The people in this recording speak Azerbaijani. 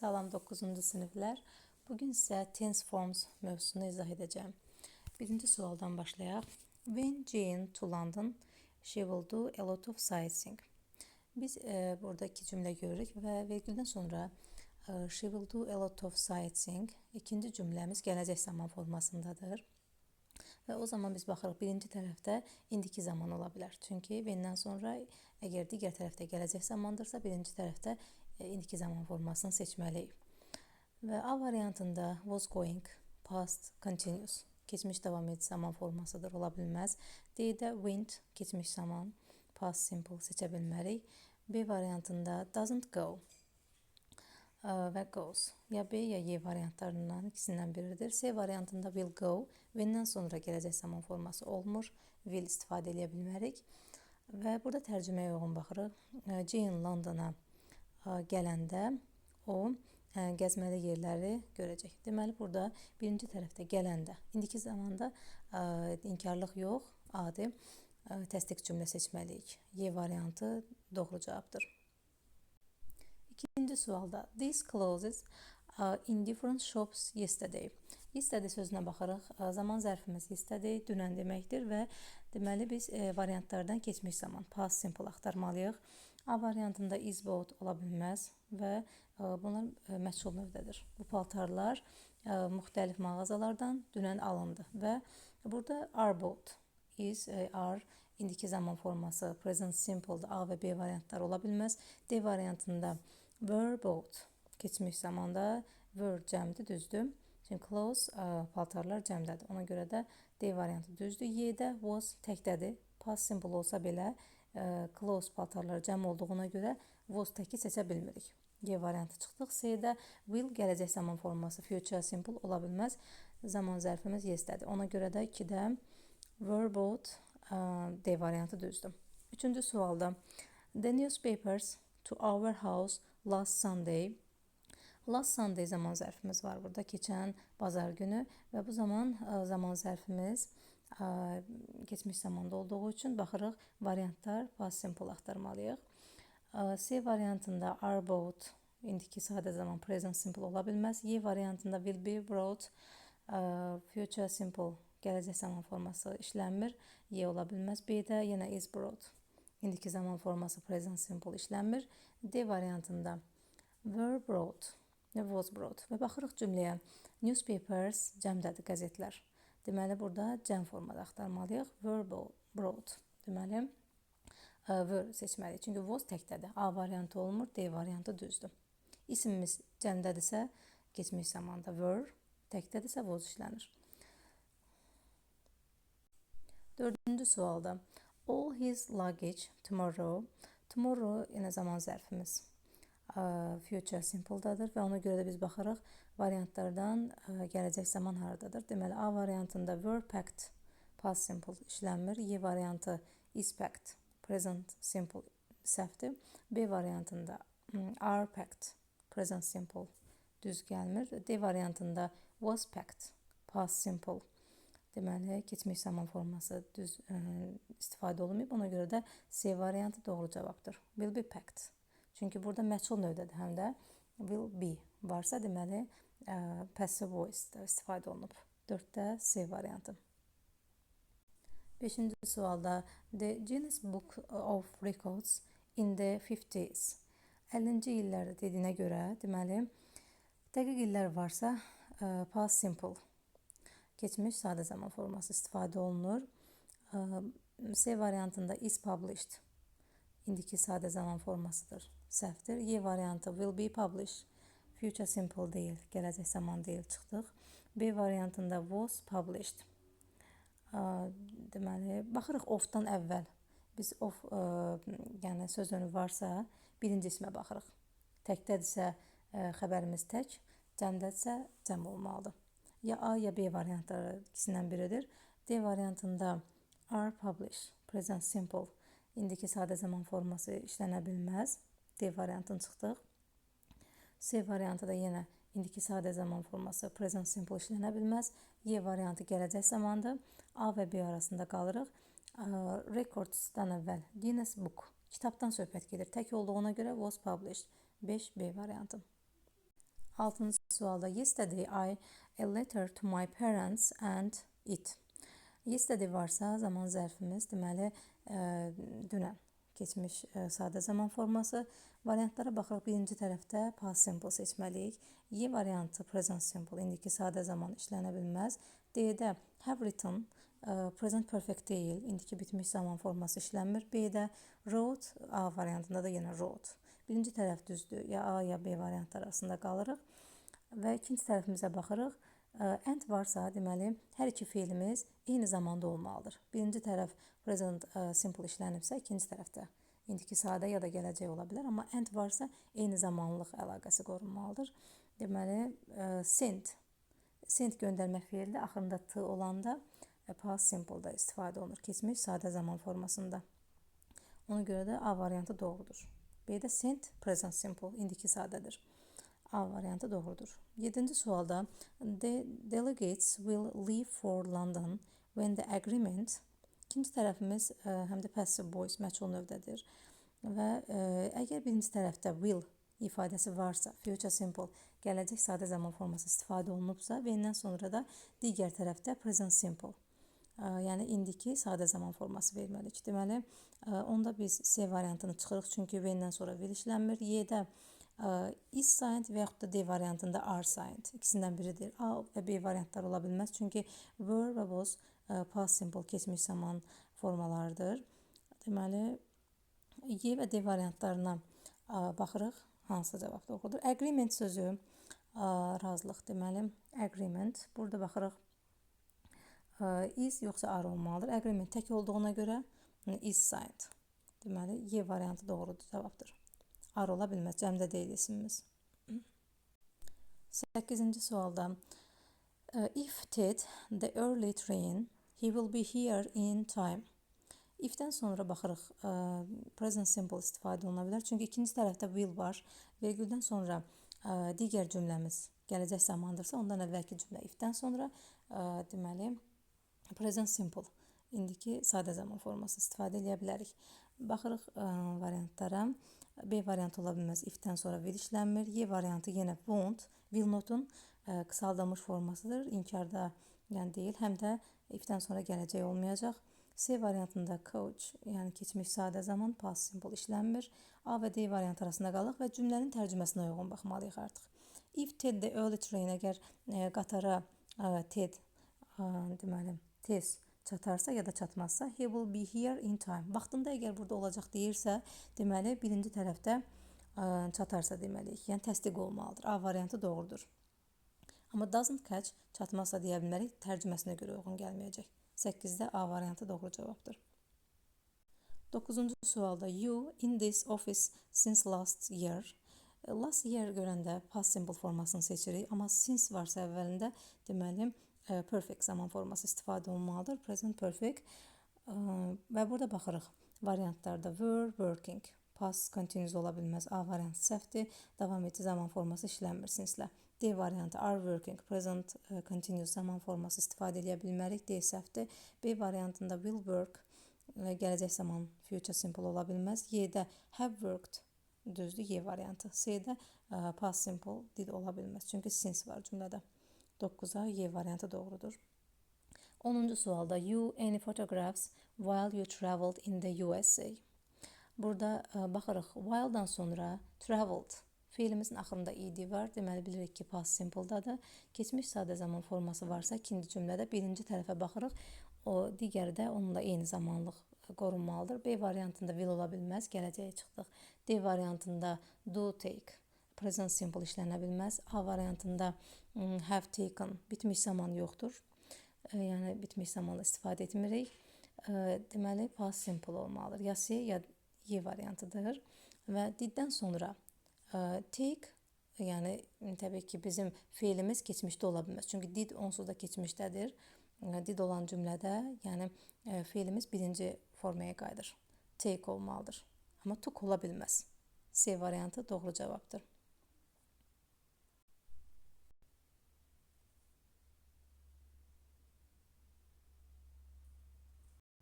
Salam 9-cu siniflər. Bugün sizə tense forms mövzusunu izah edəcəyəm. Birinci sualdan başlayaq. When Jane to London, she will do a lot of sightseeing. Biz burada iki cümlə görürük və vergüldən sonra she will do a lot of sightseeing ikinci cümləmiz gələcək zaman formasındadır. Və o zaman biz baxırıq birinci tərəfdə indiki zaman ola bilər. Çünki when-dən sonra əgər digər tərəfdə gələcək zamandırsa, birinci tərəfdə indiki zaman formasını seçməliyik. Və A variantında was going, past continuous, keçmiş davam edici zaman formasıdır, ola bilməz. D-də went, keçmiş zaman, past simple seçə bilmərik. B variantında doesn't go və goes. Ya B ya Y variantlarından ikisindən biridir. C variantında will go, when-dən sonra gələcək zaman forması olmur. Will istifadə edə bilmərik. Və burada tərcüməyə uyğun baxırıq. Jane Londona gələndə o gəzməli yerləri görəcək. Deməli burada birinci tərəfdə gələndə, indiki zamanda inkarlıq yox, adi təsdiq cümlə seçməliyik. Y variantı doğru cavabdır. İkinci sualda these clothes in different shops yesterday. Yesterday sözünə baxırıq. Zaman zərfimiz yesterday dünən deməkdir və deməli biz variantlardan keçmiş zaman past simple axtarmalıyıq. A variantında is bought ola bilməz və bunlar məchul növdədir. Bu paltarlar müxtəlif mağazalardan dünən alındı və burada are bought, is, are indiki zaman forması present simple-da A və B variantları ola bilməz. D variantında were bought keçmiş zamanda were cəmdir, düzdür. Çünki clothes paltarlar cəmdədir. Ona görə də D variantı düzdür. Y-də was təkdədir. Past simple olsa belə clothes paltarlar cəm olduğuna görə was təki seçə bilmirik. Y variantı çıxdıq. C-də will gələcək zaman forması future simple ola bilməz. Zaman zərfimiz yes-dədir. Ona görə də 2-də were bought D variantı düzdür. Üçüncü sualda the newspapers to our house last Sunday. Last Sunday zaman zərfimiz var burada. Keçən bazar günü və bu zaman zaman zərfimiz keçmiş zamanda olduğu üçün baxırıq variantlar past simple axtarmalıyıq. C variantında are bought indiki sadə zaman present simple ola bilməz. Y variantında will be brought future simple gələcək zaman forması işlənmir. Y ola bilməz. B-də yenə is brought indiki zaman forması present simple işlənmir. D variantında were brought was brought və baxırıq cümləyə. Newspapers cəmdədir, qəzetlər. Deməli burada cəm formada axtarmalıyıq. Were brought. Deməli were seçməliyik. Çünki was təkdədir. A variantı olmur, D variantı düzdür. İsmimiz cəmdədirsə keçmiş zamanda were, təkdədirsə was işlənir. Dördüncü sualda all his luggage tomorrow. Tomorrow yenə zaman zərfimiz future simple-dadır və ona görə də biz baxırıq variantlardan gələcək zaman hardadır. Deməli A variantında were packed past simple işlənmir. Y variantı is packed present simple səhvdir. B variantında are packed present simple düz gəlmir. D variantında was packed past simple. Deməli, keçmiş zaman forması düz istifadə olunmayıb. Ona görə də C variantı doğru cavabdır. Will be packed. Çünki burada məchul növdədir, həm də will be varsa, deməli passive voice istifadə olunub. 4-də C variantı. Beşinci sualda The Guinness Book of Records in the 50s. 50-ci illərdə dediyinə görə, deməli, dəqiq illər varsa past simple keçmiş sadə zaman forması istifadə olunur. C variantında is published indiki sadə zaman formasıdır. Səhvdir. Y variantı will be published. Future simple deyil, gələcək zaman deyil, çıxdıq. B variantında was published. Deməli, baxırıq of-dan əvvəl. Biz of, yəni söz önü varsa, birinci ismə baxırıq. Təkdədirsə xəbərimiz tək, cəmdədirsə cəm olmalıdır. Ya A ya B variantları ikisindən biridir. D variantında are published, present simple. İndiki sadə zaman forması işlənə bilməz. D variantını çıxdıq. C variantı da yenə indiki sadə zaman forması present simple işlənə bilməz. Y variantı gələcək zamandır. A və B arasında qalırıq. Records-dan əvvəl Guinness Book kitabdan söhbət gedir. Tək olduğuna görə was published. 5 B variantı. Altıncı sualda yesterday I a letter to my parents and it. Yesterday varsa zaman zərfimiz deməli dünən keçmiş sadə zaman forması. Variantlara baxırıq. Birinci tərəfdə past simple seçməliyik. Y variantı present simple, indiki sadə zaman işlənə bilməz. D-də have written present perfect deyil, indiki bitmiş zaman forması işlənmir. B-də wrote, A variantında da yenə wrote. Birinci tərəf düzdür, ya A ya B variantları arasında qalırıq. Və ikinci tərəfimizə baxırıq. And varsa, deməli, hər iki feilimiz eyni zamanda olmalıdır. Birinci tərəf present simple işlənibsə, ikinci tərəfdə indiki sadə ya da gələcək ola bilər. Amma and varsa, eyni zamanlıq əlaqəsi qorunmalıdır. Deməli, send. Send göndərmə feildə axırında t olanda past simple-da istifadə olunur. Keçmiş sadə zaman formasında. Ona görə də A variantı doğrudur. B-də sent present simple, indiki sadədir. A variantı doğrudur. Yedinci sualda the delegates will leave for London when the agreement. İkinci tərəfimiz həm də passive voice məchul növdədir. Və əgər birinci tərəfdə will ifadəsi varsa, future simple, gələcək sadə zaman forması istifadə olunubsa, when-dən sonra da digər tərəfdə present simple, yəni indiki sadə zaman forması verməliyik. Deməli, onda biz C variantını çıxırıq, çünki when-dən sonra will işlənmir. Y-də is signed və yaxud da D variantında are signed. İkisindən biridir. A və B variantları ola bilməz, çünki were və was past simple keçmiş zaman formalarıdır. Deməli, Y və D variantlarına baxırıq. Hansı cavab doğrudur? Agreement sözü razılıq deməli, agreement. Burada baxırıq. Is yoxsa are olmalıdır. Agreement tək olduğuna görə is signed. Deməli, Y variantı doğru cavabdır. Are ola bilməz, cəmdə deyil isimimiz. 8-ci sualda if Ted the early train, he will be here in time. If-dən sonra baxırıq, present simple istifadə oluna bilər. Çünki ikinci tərəfdə will var. Vergüldən sonra digər cümləmiz gələcək zamandırsa, ondan əvvəlki cümlə if-dən sonra deməli present simple, indiki sadə zaman forması istifadə edə bilərik. Baxırıq variantlara. B variantı ola bilməz. If-dən sonra will işlənmir. Y variantı yenə won't, will not-un qısaldılmış formasıdır. İnkarda yəni deyil, həm də if-dən sonra gələcək olmayacaq. C variantında coach, yəni keçmiş sadə zaman, past simple işlənmir. A və D variantı arasında qalıq və cümlənin tərcüməsinə uyğun baxmalıyıq artıq. If Ted the early train, əgər qatara Ted deməli tez çatarsa ya da çatmazsa, he will be here in time. Vaxtında əgər burada olacaq deyirsə, deməli birinci tərəfdə çatarsa deməliyik. Yəni təsdiq olmalıdır. A variantı doğrudur. Amma doesn't catch çatmazsa deyə bilmərik, tərcüməsinə görə uyğun gəlməyəcək. 8-də A variantı doğru cavabdır. 9-cu sualda you in this office since last year. Last year görəndə past simple formasını seçirik, amma since varsa əvvəlində, deməli perfect zaman forması istifadə olunmalıdır. Present perfect. Və burada baxırıq variantlarda were working. Past continuous ola bilməz. A variantı səhvdir. Davam edici zaman forması işlənmir since-lə. D variantı are working. Present continuous zaman forması istifadə edə bilmərik. D səhvdir. B variantında will work, gələcək zaman future simple ola bilməz. Y-də have worked düzdür. Y variantı. C-də past simple did ola bilməz. Çünki since var cümlədə. 9-a Y variantı doğrudur. 10-cu sualda you any photographs while you traveled in the USA. Burada baxırıq while-dan sonra traveled feilimizin axırında ed var. Deməli bilirik ki, past simple-dadır. Keçmiş sadə zaman forması varsa ikinci cümlədə birinci tərəfə baxırıq. O digəri də onunla eyni zamanlıq qorunmalıdır. B variantında will ola bilməz, gələcəyə çıxdıq. D variantında do take present simple işlənə bilməz. A variantında have taken bitmiş zaman yoxdur. Yəni bitmiş zamanla istifadə etmirik. Deməli past simple olmalıdır. Ya C ya Y variantıdır. Və did-dən sonra take, yəni təbii ki, bizim feilimiz keçmişdə ola bilməz. Çünki did onsuz da keçmişdədir. Did olan cümlədə, yəni feilimiz birinci formaya qayıdır. Take olmalıdır. Amma took ola bilməz. C variantı doğru cavabdır.